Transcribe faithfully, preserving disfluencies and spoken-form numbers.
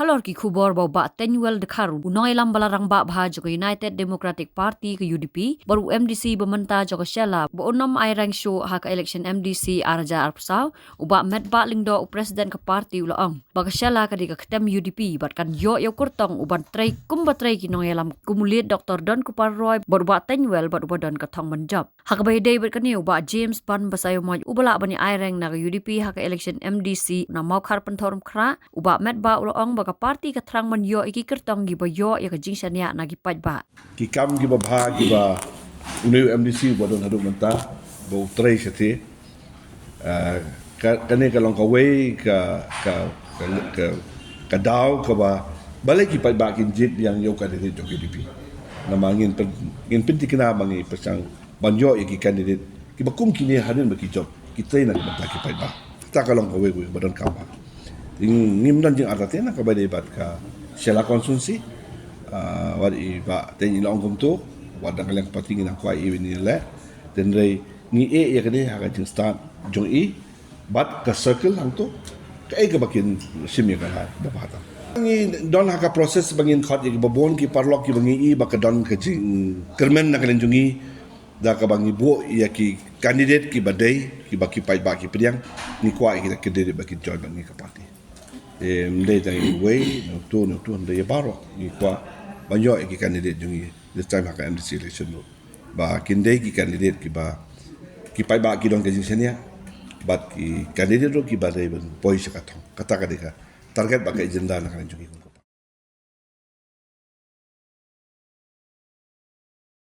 Halor ki khubor ba u Bah Teiñwell Dkhar, u nongïalam ba la rangbah bha jong ka United Democratic Party ka U D P bad u M D C ba mynta jong ka Shella, ba un ym aireng shuh ha ka election M D C ar hajar arphew saw, u Bah Metbah Lyngdoh, u President ka party, u la ong ba ka Shella ka dei ka ktem U D P bad kan ïoh ïa u kyrtong u ban trei kumba trei ki nongïalam kum u late Doctor Donkupar Roy bad u Bah Teiñwell bad uba don ka thong ban jop. Ha kaba ïadei bad kane, u Bah James Ban Basaiawmoit, uba lah ban ïa aireng na ka U D P ha ka election M D C na Mawkhar Pynthorumkhrah, u Bah Metbah u la ong ba ka party ka thrang ban ïoh ïa ki kyrtong kiba ïoh ïa ka jingshaniah na ki paidbah. Ki kam kiba bha kiba une u M D C uba don haduh mynta ba u trei shathie. Ah, ka, kane ka long kawei ka, ka, ka, ka, ka daw kaba balei ki paidbah kin jied biang ïa u candidate jong U D P. Namar ngin pyn, ngin pynthikna ba ngi pyrshang ban ïoh ïa ki candidate kiba kum kine hadien ba ki jop, ki trei na ka bynta ki paidbah. Kata ka long kawei kawei ba donkam bha. Ngim don jingartatien na kaba ïadei bad ka Shella constituency. Ah, wat i Bah Teiñ i la ong kumto, wat dang ka liang ka party ngi nang kwah i ïa ine i leh. Hynrei ngi ïeh ïa kane ha ka jingstad jong i bad ka circle hangto, kaei kaba kin shim ïa ka lad ba bha tam. Ngi don ha ka process ba ngin khot ïa kiba bun ki paralok kiba ngi i ba ka don ka jingkyrmen na ka liang jong ngi, da kaba ngi buh ïa ki candidate kiba dei, kiba ki paidbah ki pdiang. Ngi kwah ïa ki candidate ba kin join bad ngi ka party. Em, ym dei tang ïa uwei, na uto, na uto, ym dei, ïa baroh ngi kwah ban ïoh ïa ki candidate jong ngi this time ha ka M D C election ruh, ba kin dei ki candidate kiba ki paidbah ki don ka jingshaniah bad ki candidate ruh kiba dei ban poi sha ka thong. Kata ka dei ka target bad ka agenda na ka liang jong ngi.